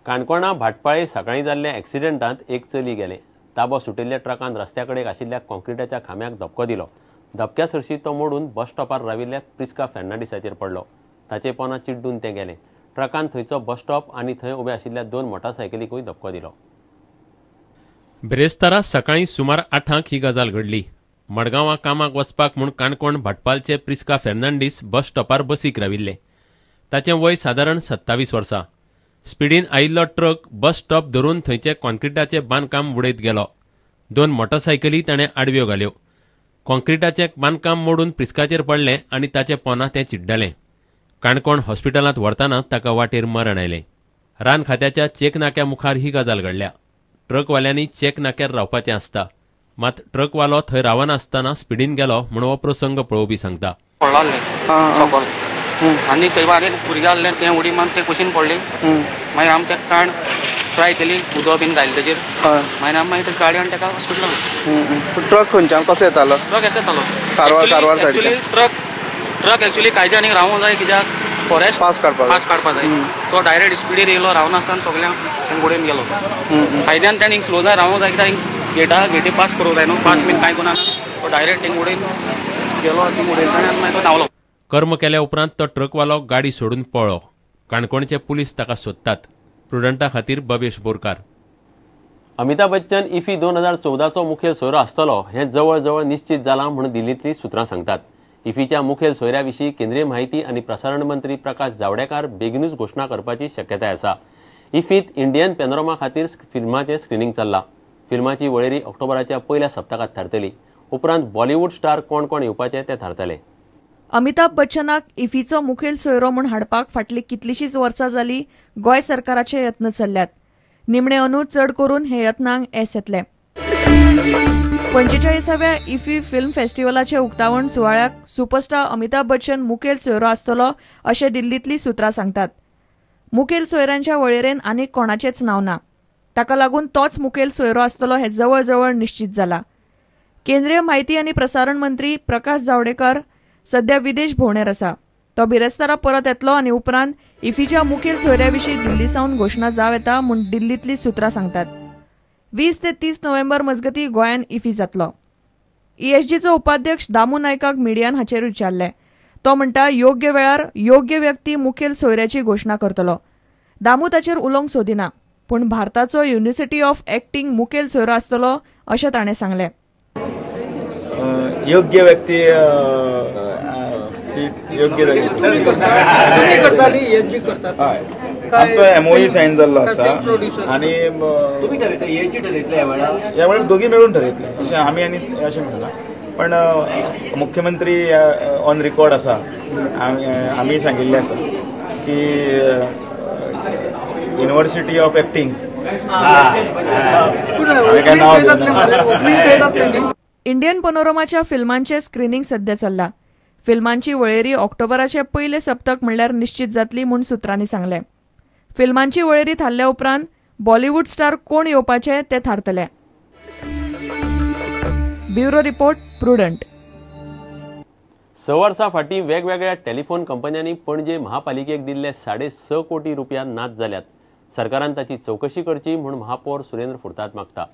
काणकोणा भाटपाळे सकाळीं जाल्ल्या एक्सिडेंटांत एक चली गेलें. ताबो सुटिल्ल्या ट्रकान रस्त्या कडेक आशिल्ल्या कॉन्क्रिटाच्या खांब्याक धपको दिलो. धपक्या सरशी तो मोडून बस स्टॉपार राविल्ल्या प्रिस्का फर्नांडीसाचेर पडलो. ताचे पोना चिड्डून तें गेलें. ट्रकान थंयचो बस स्टॉप आनी थंय उबे आशिल्ल्या 2 मोटारसायकलीकूय धपको दिलो. बिरेस्तारा सकाळीं सुमार 8 ही गजाल घडली. मडगांवां कामाक वचपाक म्हूण काणकोण भाटपालचे प्रिस्का फर्नांडीस बस स्टॉपार बसीक राविल्ले. ताचें वय सादारण 27 वर्सां. स्पिडीन आयिल्लो ट्रक बस स्टॉप धरून थंयचे कॉन्क्रिटाचें बांदकाम उडयत गेलो. 2 मोटारसायकली ताणें आडव्यो घाल्यो. कॉन्क्रिटाचें बांदकाम मोडून प्रिस्काचेर पडलें आनी ताचें पोना तें चिड्डलें. काणकोण हॉस्पिटलांत व्हरतना ताका वाटेर मरण आयलें. रान खात्याच्या चेक नाक्या मुखार ही गजाल घडल्या. ट्रकवाल्यांनी चेक नाक्यार रावपाचें आसता, मात ट्रकवालो थंय रावनासतना स्पिडीन गेलो म्हूण हो प्रसंग पळोवपी सांगता. आनी थंय आनी भुरगें आहलें तें उडी मारून ते कुशीन पडली. मागीर आमी तेका काण ट्राय केली, उदक बीन घालें तेजेर. मागीर आमी मागीर गाडी आनी तेका हॉस्पिटलान. ट्रक खंयच्यान कसो येतालो? ट्रक येसो येतालो कारवार सायडीन. ट्रक एक्चुअली कायद्यान रावोंक जाय, कित्याक फॉरेस्ट पास काडपाक जाय. तो डायरेक्ट स्पिडीर येयलो, रावनासतना सगळ्यांक उडयन गेलो. कायद्यान तेणें स्लो जाय रावोंक जाय, कित्याक गेटी पास करूंक जाय न्हू. पास बीन कांय करूं ना, तो डायरेक्ट थिंग उडयन गेलो. थिंग उडयन ताणें मागीर तो धांवलो. कर्म केल्या उपरांत तो ट्रकवालो गाडी सोडून पळ्ळो. काणकोणचे पुलीस ताका सोदतात. प्रुडंटा खातीर बबेश बोरकार. अमिताभ बच्चन इफी 2014चो मुखेल सोयरो आसतलो हें जवळ जवळ निश्चित जालां म्हूण दिल्लींतलीं सुत्रां सांगतात. इफीच्या मुखेल सोयऱ्या विशीं केंद्रीय म्हायती आनी प्रसारण मंत्री प्रकाश जावडेकर बेगीनूच घोशणा करपाची शक्यताय आसा. इफींत इंडियन पॅनोरमा खातीर फिल्माचें स्क्रिनींग चल्लां. फिल्माची वळेरी ऑक्टोबराच्या पयल्या सप्तकांत थारतली. उपरांत बॉलिवूड स्टार कोण कोण येवपाचे ते थारतले. अमिताभ बच्चनाक इफीचो मुखेल सोयरो म्हूण हाडपाक फाटलीं कितलींशींच वर्सां जाली गोंय सरकाराचे यत्न चल्ल्यात. निमणे अंदू चड करून हे यत्नांक येस येतलें. 45व्या इफी फिल्म फेस्टिवलाचे उक्तावण सुवाळ्याक सुपरस्टार अमिताभ बच्चन मुखेल सोयरो आसतलो अशें दिल्लींतलीं सुत्रां सांगतात. मुखेल सोयऱ्यांच्या वळेरेन आनीक कोणाचेंच नांव ना. ताका लागून तोच मुखेल सोयरो आसतलो हें जवळ जवळ निश्चित जालां. केंद्रीय म्हायती आनी प्रसारण मंत्री प्रकाश जावडेकर सध्या विदेश भोंवडेर आसा. तो बिरेस्तारा परत येतलो आनी उपरांत इफीच्या मुखेल सोयऱ्या विशीं दिल्ली सावन घोशणा जावं येता म्हूण दिल्लींतलीं सुत्रां सांगतात. 20 ते 30 नोव्हेंबर मजगतीं गोंयांत इफी जातलो. ईएसजीचो उपाध्यक्ष दामू नायकाक मिडियान हाचेर विचारलें. तो म्हणटा योग्य वेळार योग्य व्यक्ती मुखेल सोयऱ्याची घोशणा करतलो. दामू ताचेर उलोवंक सोदिना, पूण भारताचो युनिव्हर्सिटी ऑफ एक्टिंग मुखेल सोयरो आसतलो अशें ताणें सांगलें. योग्य व्यक्ती योग्य आमचो एमओयू सायन जाल्लो आसा आनी ह्या वेळार दोगी मेळून ठरयतले अशें आमी आनी अशें म्हणलां. पण मुख्यमंत्री ऑन रिकॉर्ड आसा, आमी सांगिल्लें आसा की युनिव्हर्सिटी ऑफ एक्टिंग नांव. इंडियन पनोरमाच्या फिल्मांचें स्क्रिनींग सध्या चल्लां. फिल्मांची वळेरी ऑक्टोबराचे पयले सप्तक म्हणल्यार निश्चित जातली म्हूण सुत्रांनी सांगलें. फिल्मांची वळेरी थारल्या उपरांत बॉलिवूड स्टार कोण येवपाचे ते थारतले. Bureau report, Prudent. 6 वर्सां फाटीं वेगवेगळ्या टेलिफोन कंपन्यांनी पणजे महापालिकेक दिल्ले 6.5 कोटी रुपया नाच जाल्यात. सरकारान ताची चवकशी करची म्हूण महापौर सुरेंद्र फुर्ताद मागता.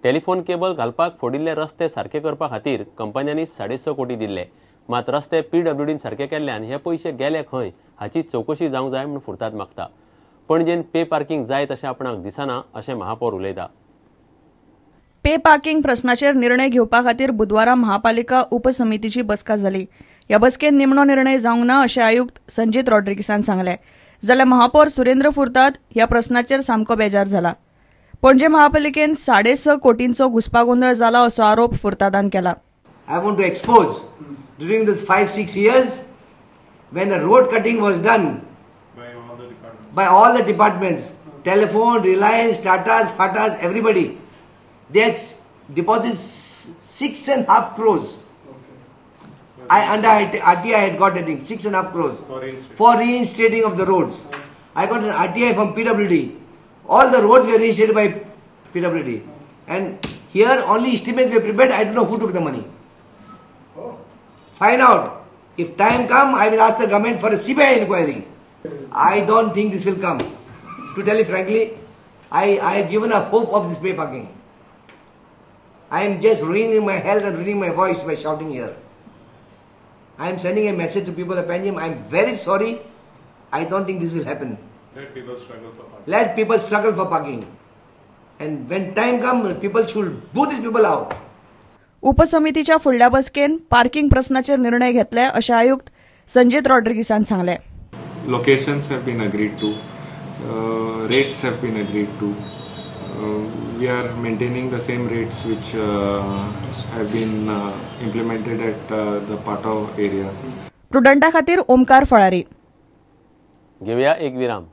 टेलिफोन केबल घालपाक फोडिल्ले रस्ते सारके करपा खातीर कंपन्यांनी 6.5 कोटी दिल्ले, मात रस्ते पीडब्ल्यूडीन सारके केल्ल्यान हे पयशे गेले खंय हाची चवकशी जावंक जाय म्हूण फुर्ताद मागता. पणजेन पे पार्किंग जाय तशें आपणाक दिसना अशें महापौर उलयता. पे पार्किंग प्रस्नाचेर निर्णय घेवपा खातीर बुधवारा महापालिका उपसमितीची बसका जाली. ह्या बसकेंत निमणो निर्णय जावंक ना अशें आयुक्त संजीत रॉड्रिगीसान सांगलें. जाल्यार महापौर सुरेंद्र फुर्ताद ह्या प्रस्नाचेर सामको बेजार जाला. पणजे महापालिकेन 6.5 कोटींचो घुस्पागोंदळ जाला असो आरोप फुर्तादान केला. I want to expose during those 5-6 years when the road cutting was done by all the departments, telephone, Reliance, Tatas, Fatas, everybody, they had deposited 6.5 crores. I under RTI had got that thing, 6.5 crores for reinstating of the roads. I got an RTI from PWD. All the roads were reinstated by PWD, and here only estimates were prepared. I don't know who took the money. Find out. If time come, I will ask the government for a CBI inquiry. I don't think this will come. To tell you frankly, I have given up hope of this pay parking. I am just ruining my health and ruining my voice by shouting here. I am sending a message to people of Panjim. I am very sorry. I don't think this will happen. Let people struggle for parking. Let people struggle for parking. And when time comes, people should boot these people out. उपसमितीच्या फुडल्या बसकेन parking प्रस्नाचेर निर्णय घेतले अशें आयुक्त संजीत रॉड्रिगीसान सांगलें. Locations have been agreed to, rates have been agreed to. We are maintaining the same rates which have been implemented at the Patau area. प्रुडंटा खातीर ओमकार फळारी. घेवया एक विराम.